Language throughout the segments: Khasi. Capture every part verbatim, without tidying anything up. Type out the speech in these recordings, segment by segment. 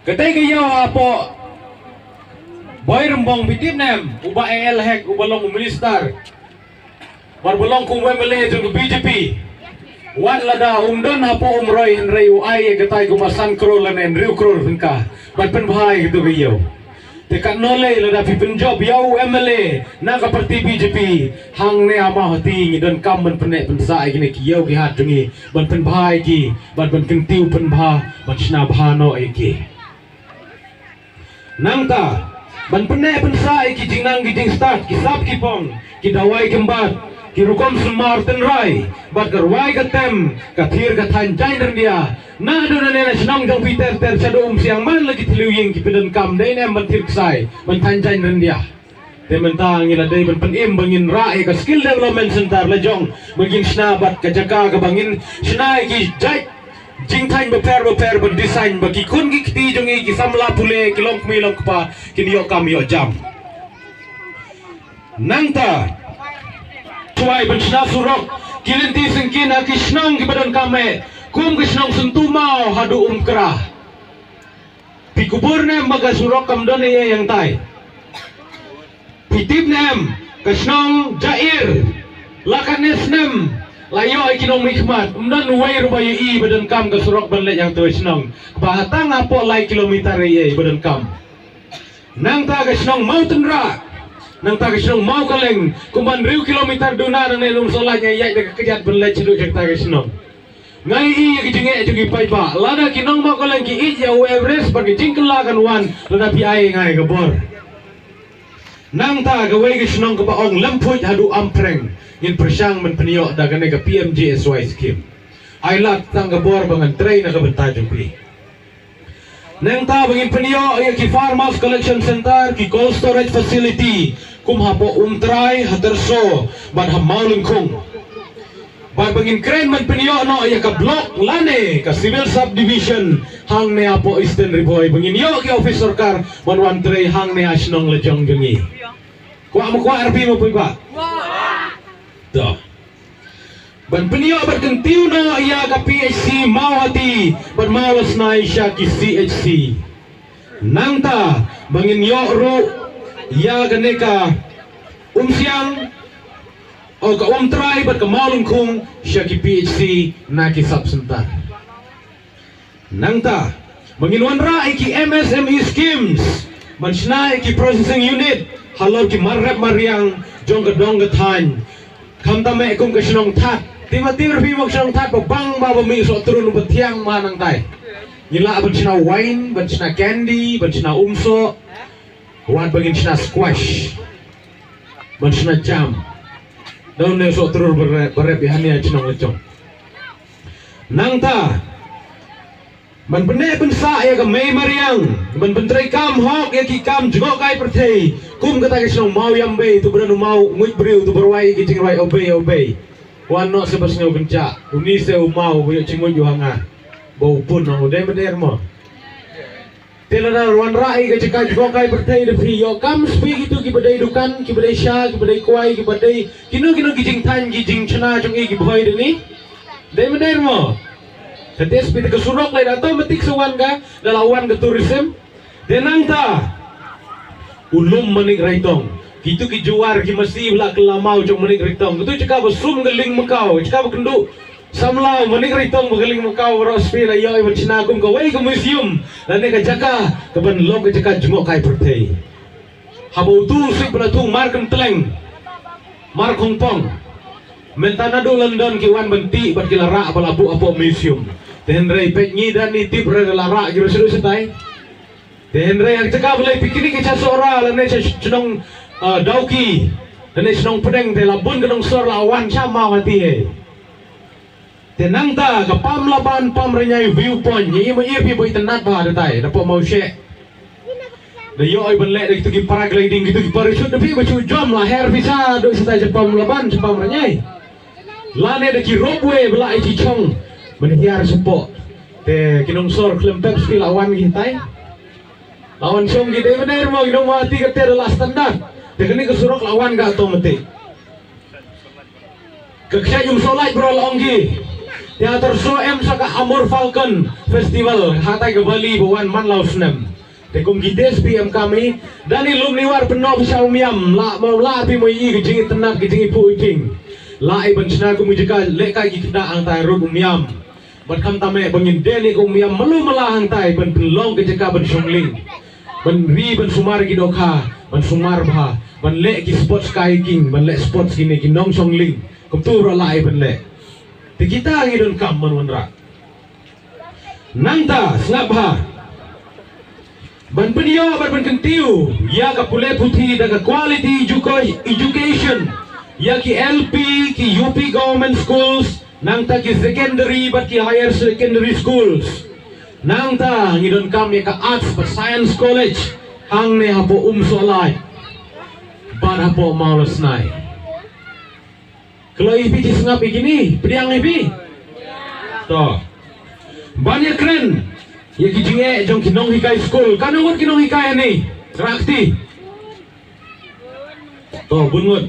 Katei ka ïew hapoh Boi Rymbong, phi tip ne em, u Bah A L Hek, uba long u minister, bad ba long kum u M L A jong ka B J P. Wat lada um don hapoh Umroi hynrei u ai ïa katai kumba san klur lane hynriew klur tyngka ban pynbha ïa katu ka ïew. Te katno lei lada phi pynjop ïa u M L A na ka party B J P, hangne ha Mawhati ngi donkam ban pynneh pynsah ïa kine ki ïew ki hat jong ngi, ban pynbha ïa ki, ban, ban kyntiew pynbha, ban shna bha noh ïa ki. Nangta, ban pynneh pynsah ïa ki jingnang ki jingstad, ki sap ki pong, ki dawai kymbat, ki rukom sumar tynrai, bad ka rwai ka tem, ka thir ka thaiñ jaiñ ryndia. Naduh nangne na shnong jong phi ter ter shaduh Umsiang man la ki thliew ïing ki pyndonkam, dei ne em ban thir ksai, ban thaiñ jaiñ ryndia. Te mynta ngi la dei ban pynim ba ngin rah ïa ka skill development center la jong, ba ngin shna bad ka jaka kaba ngin shna ïa ki jait jingthaiñ bapher bapher, ban design ba ki khun ki kti jong ngi, ki samla pule, ki longkmie longkpa kin ïoh kam ïoh jam. Nangta, tuwai ban shna surok, ki lynti syngkien ha ki shnong kiba donkam eh, kum ka shnong Syntu Maw haduh Umkra. Phi kubur ne em ba ka surok kam don ei ei hangtai? Phi tip ne em, ka shnong Jair, la katne snem la ïoh ïa ki nongmihkhmat, ym don uwei ruh ba ïohi ba donkam ka surok ban leit hangtei shnong, kaba ha tang hapoh lai kilometer ei ei ba donkam. Nangta ka shnong Mawtynrah, nangta ka shnong Mawkaleng, kumba hynriew kilometer duna nangne na Umsohlait, nga ïaid da ka kjat ban leit shaduh sha kata ka shnong. Nga ïohi ïa ka jingeh jong ki paidbah, lada ki nong Mawkaleng ki ïeit ïa u Everest bad ka jingkylla kan wan, lada phi ai ïa nga ïa ka bor. Nangta kawei ka shnong kaba ong Lemphuid haduh Ampreng, ngin pyrshang ban pynïoh da kane ka P M G S Y scheme. Ai lad tang ka bor ba ngan trei na ka bynta jong phi. Nangta ba ngin pynïoh ïa ki farmhouse collection center, ki cold storage facility, kum hapoh Umtrai, ha Tyrso bad ha Mawlyngkhung. Bad ba ngin kren ban pynïoh noh ïa ka block lane ka civil subdivision hangne hapoh Eastern Ri Bhoi, ba ngin ïoh ki office sorkar ban wan trei hangne ha shnong la jong jong ngi. Kwah ma kwah, arpi ma pui ba? To. Ban pynïoh bad kyntiew noh ïa ka P H C Mawhati bad Mawlasnai sha ki C H C. Nangta ba ngin ïoh ruh ïa kane ka Umsiang, o ka Umtrai bad ka Mawlyngkhung sha ki P H C na ki sub center. Nangta ba ngin wanrah ïa ki M S M E schemes, ban shna ïa ki processing unit halor ki mar rep mar riang jong ka dong ka thaiñ. Khamtam eh kum ka shnong That. Te ma tip ruh phi ma ka shnong That, ba bang ba, ba mih soh trun ba thiang ma nangtai. Ngi lah ban shna wine, ban shna candy, ban shna umsoh. Wat ba ngin shna squash, ban shna jam. Dang ne soh trur ba rep, ba rep ïa hane ha shnong la jong. Nangta ban pynneh pynsah ïa ka mei mariang, ban pyntreikam hok ïa ki kam jngohkai pyrthei, kum kata ka shnong Mawiampei, tu ba don u maw nguid briew, tu ba rwai ïa ki jingrwai obei obei. Wan noh se ba sngew kynjah, uni se u maw ba ïoh jingmut ïa u ha nga, ba u pun ong u dei mader mo. Te lada wanrah ïa ka jaka jngohkai pyrthei da phi, ïoh kam sha phi kitu kiba dei dukan, kiba dei sha, kiba dei kwai, kiba dei kino kino ki jingthaiñ ki jingshna jong i kiba hoi da ni. Dei mader mo. Kate sha phi te ka surok lei da automatic sa wan ka, da la wan ka tourism. Te nangta u lum Manik Raitong, kitu ki juar ki masi ba la kylla maw jong Manik Raitong, kitu jaka ba sum ka Lyngmakaw, jaka ba kynduh samla u Manik Raitong bad ka Lyngmakaw, baroh sha phi la ïoh i ban shna kum kawei ka museum lane ka jaka kaban long ka jaka jngohkai pyrthei. Haba utu u suk ba la thung mar kyntleng, mar khongpong, mynta naduh London ki wan ban tih bad ki la rah ba la buh hapoh museum. Te hynrei peit ngi da ni tip re da la rah ki ruh sha ruh shatai. Te hynrei ha ka jaka ba la picnic ka Chasohra lane cha shnong, ah, Dawki lane shnong Pdeng, te la bun ka nongsor la wan sha Mawhati hi. Te nangta ka Pamlaban Pamranyai view point, ngi im im phi ba itynnad bha da tai, da pok Mawsheh. Da ïoh i ban leh da kitu ki paragliding, kitu ki parachute, da phi ba shu jump la her phi sha duh shatai cha Pamlaban cha Pamranyai. Lane da ki ropeway ba la i chi chong ban hiar shapoh. Te ki nongsor khlem pep sha phi la wan ki tai. La wan shong ki dei bynta mo, ki nong Mawhati kate da la standard. Te kane ka surok la wan ka automatic. Ka kshaid Umsohlait baroh la ong ki, Te ha Tyrso em sa ka Amur Falcon Festival, hatai ka Bali ba wan man la u snem. Te kum ki D S P em kam i, da ni lum ni war pynnoh phi sha Umiam, la mo la phi mo i ka jingitynnat ka jingiphuh iping. La i ban shna kum ki jaka lehkai ki khynnah hangtai rud Umiam. Bad khamtam eh ba ngin dei ni ka Umiam malu mala hangtai ban pynlong ka jaka ban shong lieng. Ban ri ban sumar ki dohkha, ban sumar bha, ban leh ki sports kayaking, ban leh sports kine ki nongshong lieng. Kumtu ruh la i ban leh. Te kita ngi donkam ban wanrah. Nangta sngap bha. Ban pynïoh ban pynkyntiew ïa ka pule puthi da ka quality educa- education ïa ki L P, ki U P government schools, nangta ki secondary bad ki higher secondary schools. Nangta ngi donkam ïa ka Arts bad Science College hangne hapoh Umsohlait bad hapoh Mawlasnai. Kloi ïa phi ki sngap ïa kine, pdiang ïa phi. To. Ban ïa kren ïa ki jingeh jong ki nonghikai skul. Katno ngut ki nonghikai hangne? Rah kti. To, bun ngut.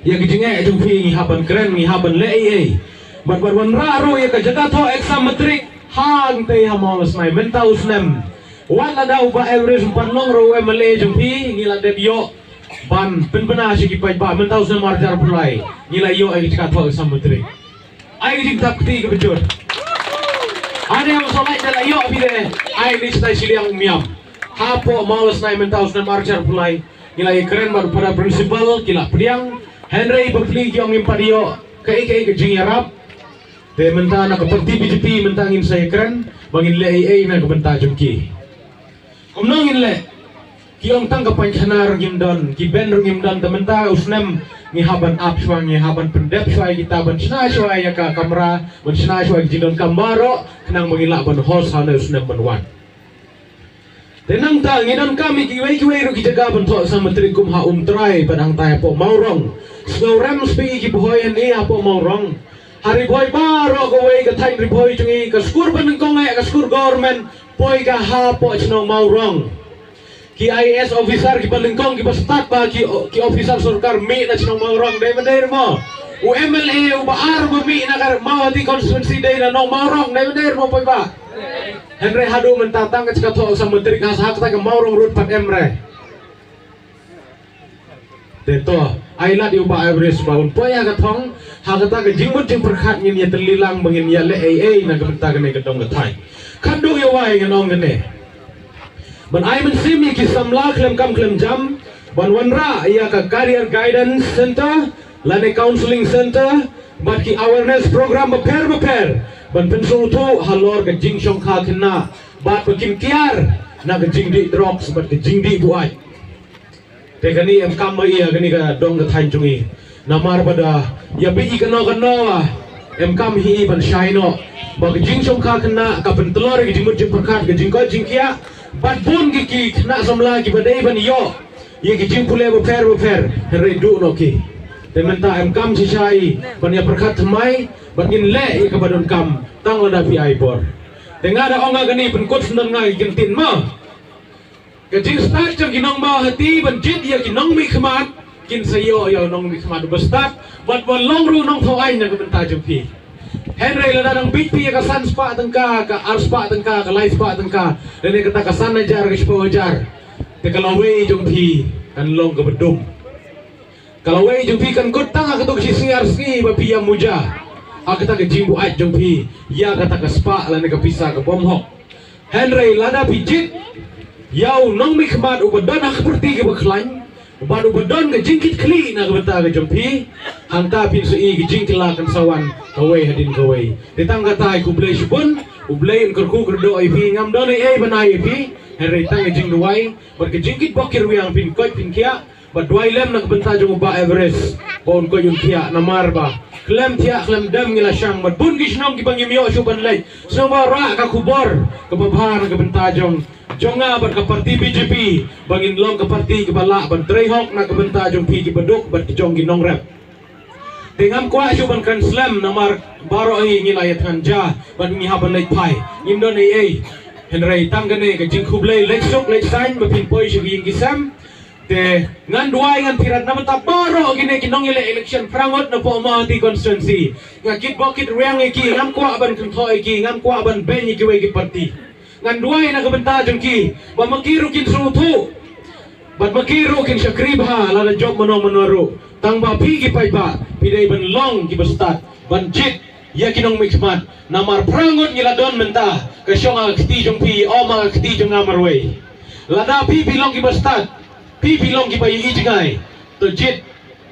Ïa ki jingeh jong phi ngi hap ban kren, ngi hap ban leh ei ei. Bad bad wanrah ruh ïa ka jaka thoh exam matric hangtei ha Mawlasnai mynta u snem. Wat lada u Bah Everest um pat long ruh u M L A jong phi, ngi la dep ïoh ban pynbna sha ki paidbah mynta u snem arhajar arphew lai. Ngi la ïoh ai ka jaka thoh exam matric. Ai ka jingtap kti kaba jur. Ane Umsohlait da la ïoh phi de, ai ni stai shiliang Umiam. Hapoh Mawlasnai mynta u snem arhajar arphew lai. Ngi la ïakren bad u para principal, ki la pdiang. Hynrei bapli ki ong ngim pat ïoh kaei kaei ka jingïarap. Te mynta na ka party B J P mynta ngin sa ïakren ba ngin leh ei ei na ka bynta jong ki. Kumno ngin leh? Ki ong tang ka painkhana ruh ngim don, ki ben ruh ngim don, te mynta u snem ngi hap ban ap shuwa, ngi hap ban pyndep shuwa ïa kita, ban shna shuwa ïa ka kamra, ban shna shuwa ïa ki jingdonkam baroh, khnang ba ngin lah ban host ha une u snem ban wan. Te nangta ngi donkam ïa kiwei kiwei ruh ki jaka ban thoh exam matric kum ha Umtrai bad hangtai hapoh Mawrong. Sngewrem sha phi ki bhoi hangne hapoh Mawrong. Ha Ri Bhoi baroh kawei ka thaiñ Ri Bhoi jong ngi, ka skur ba nyngkong eh ka skur government poi ka hapoh shnong Mawrong. Ki I A S officer kiba nyngkong kiba stad ba ki, ki officer sorkar mih na shnong Mawrong, dei ban dei mo. U M L A uba ar ba mih na ka Mawhati constituency dei na nong Mawrong, dei ban dei mo poi ba. Hynrei haduh mynta tang ka jaka thoh exam matric ha kata ka Mawrong Road pat em re. Te to, ai lad ïa u Bah Everest ba un poi ha ka thong, ha kata ka jingmut jingpyrkhat ngin ïa tylli lang ba ngin ïa leh ei ei na ka bynta kane ka dong ka thaiñ. Khatduh ïa wai ngan ong kane. Ban ai mynsiem ïa ki samla khlem kam khlem jam ban wanrah ïa ka Career Guidance Center lane Counseling Center bad ki awareness program bapher bapher ban pynsngewthuh halor ka jingshongkha khynnah bad ba kin kiar na ka jingdih drugs bad ka jingdih buaid. Te kane em kam ba ïa kane ka dong ka thaiñ jong ngi. Namar ba da ïa phi kano kano em kam hi ban shai noh ba ka jingshongkha khynnah ka pyntlor ka jingmut jingpyrkhat, ka jingkoit jingkhiah. Bad bun ki, ki khynnah samla kiba dei ban ïoh ïa ki jingpule bapher bapher, hynrei duh noh ki. Te mynta em kam shisha ban ïa pyrkhat thymmai bad ngin leh ïa kaba donkam tang lada phi ai bor. Te nga da ong nga kane pynkut sngewdon nga ki ktien ma. Ka jingstad jong ki nong Mawhati ban jied ïa ki nongmihkhmat, kin sa ïoh ïa u nongmihkhmat uba stad bad ban long ruh u nongthaw aiñ na ka bynta jong phi. Hynrei lada dang bit phi ïa ka san spah tyngka, ka ar spah tyngka, ka lai spah tyngka, lane kata ka san hajar, ka shiphew hajar, te ka lawei jong phi kan long kaba dum. Ka lawei jong phi kan kut tang ha kato ka shi sngi ar sngi ba phi ïa muja ha kata ka jingbuaid jong phi ïa kata ka spah lane ka pisa ka bym hok. Hynrei lada phi jied ïa u nongmihkhmat uba don ha ka pyrthei kaba khlaiñ bad uba don ka jingkitkhlieh na ka bynta ka jong phi, hangta phin sa ïohi ka jingkylla kan sa wan kawei hadien kawei. Te tang kata, khublei shibun. U Blei un kyrkhu kyrdoh ïa phi, ngam don ei ei ban ai ïa phi, hynrei tang ka jingduwai bad ka jingkitbok kitrwiang, phin koit phin khiah. Bad duwai lem na ka bynta jong u Bah Everest ba un koit un khiah, namar ba khlem thiah khlem dem ngi la shang. Bad bun ki shnong kiba ngim ïoh shuh ban leit, sngewbha rah ka khubor kaba bha na ka bynta jong, jong nga bad ka parti B J P, ba ngin long ka parti kaba lah ban trei hok na ka bynta jong phi kiba duk bad ki jong ki nongrep. Te ngam kwah shuh ban kren slem namar baroh hi ngi la ïathuh ja bad ngi hap ban leit phai. Ngim don ei ei. Hynrei tang kane ka jingkhublei leit suk leit saiñ ba phin poi sha ki ïing ki sem. Te ngan duwai ngan thirat na bynta baroh kine ki nongïaleh election phra ngut na Mawhati constituency. Nga kitbok kitrwiang ïa ki, ngam kwah ban kynthoh ïa ki, ngam kwah ban beiñ ïa kiwei ki parti. Ngan duwai na ka bynta jong ki ba ma ki ruh kin sngewthuh bad ma ki ruh kin shakri bha lada jop mano mano ruh. Tang ba phi ki paidbah phi dei ban long kiba stad ban jied ïa ki nongmihkhmat. Namar phra ngut ngi la don mynta, ka shong ha ka kti jong phi, ym ha ka kti jong nga marwei. Lada phi phi long kiba stad, phi phi long kiba ïohi jngai, to jied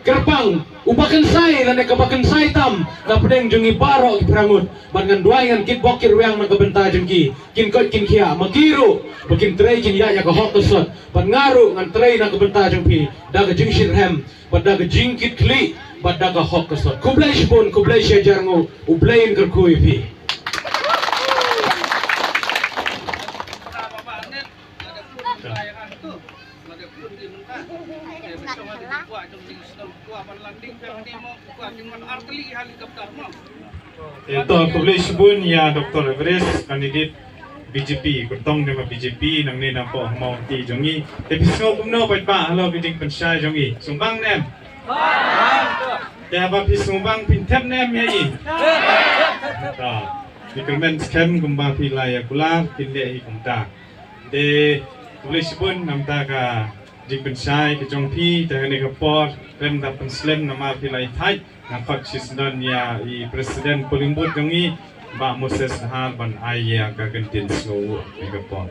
kyrpang uba kynsai lane kaba kynsai tam na pdeng jong ngi baroh ki phra ngut. Bad ngan duwai ngan kitbok kitrwiang na ka bynta jong ki, kin koit kin khiah, ma ki ruh ba kin trei kin ïaid ïa ka hok ka sot. Bad nga ruh ngan trei na ka bynta jong phi da ka jingshitrhem bad da ka jingkitkhlieh bad da ka hok ka sot. Khublei shibun, khublei shihajar nguh, U Blei un kyrkhu ïa phi. Te to, khublei shibun ïa Doctor Everest, candidate B J P, kyrtong ne ma B J P, nangne na poh Mawhati jong ngi. Te phi sngew kumno paidbah halor ka jingpynshai jong ngi? Sngewbang ne em? Te haba phi sngewbang phin thep ne em ïa ngi? To, phi kyrmen skhem kumba phi la ïa kular, phin leh hi kumta. Te khublei shibun namar ka jingpynshai ka jong phi, te ha kane ka por khlem da pynslem namar phi la ïa thait, nga khot shisyndon ïa i President Polling Booth jong ngi, Bah Moses Nahar, ban ai ïa ka kyntien sngewbha ha kane ka por.